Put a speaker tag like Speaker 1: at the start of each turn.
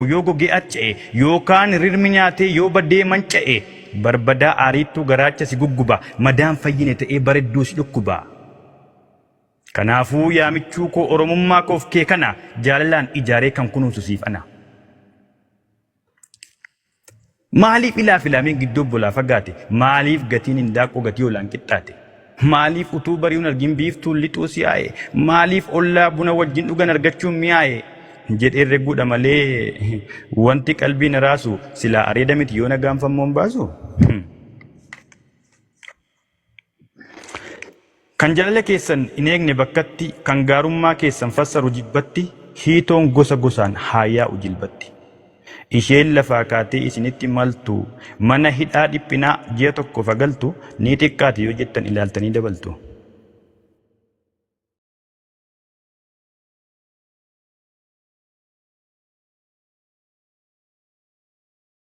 Speaker 1: Yoo gogee arca'e, yookaan rirmi nyaatee yoo badee manca'e, barbadaa aariittuu garaacha si gugguba, madaan fayyine ta'ee baredduu si dhukkuba. Kanaafuu yaa michuu koo Oromummaa koof kee kana jaalalaan ijaaree kan kunuunsu siif ana. Maaliif ilaa filaameen gidduu obbolaa fagaate? Maaliif gatiin hindaaqqoo gatii hoolaan qixxaate? Maaliif utuu bari'uun argin biiftuun lixuu si'aaye? Maaliif ollaa buna wajjin dhugan argachuun mi'aaye? Jedhee herreguudha malee wanti qalbii na raasu silaa areeda miti yoo nagaan fammoon baasu. Kan jaalala keessan hin eegne bakkatti, kan gaarummaa keessan fassaru jibbatti, hiitoon gosa gosaan haa yaa'u jilbatti. Isheen lafaa kaatee isinitti maltu, mana hidhaa dhiphinaa ji'a tokkoof haa galtu, ni xiqqaate yoo jettan ilaaltanii dabaltu.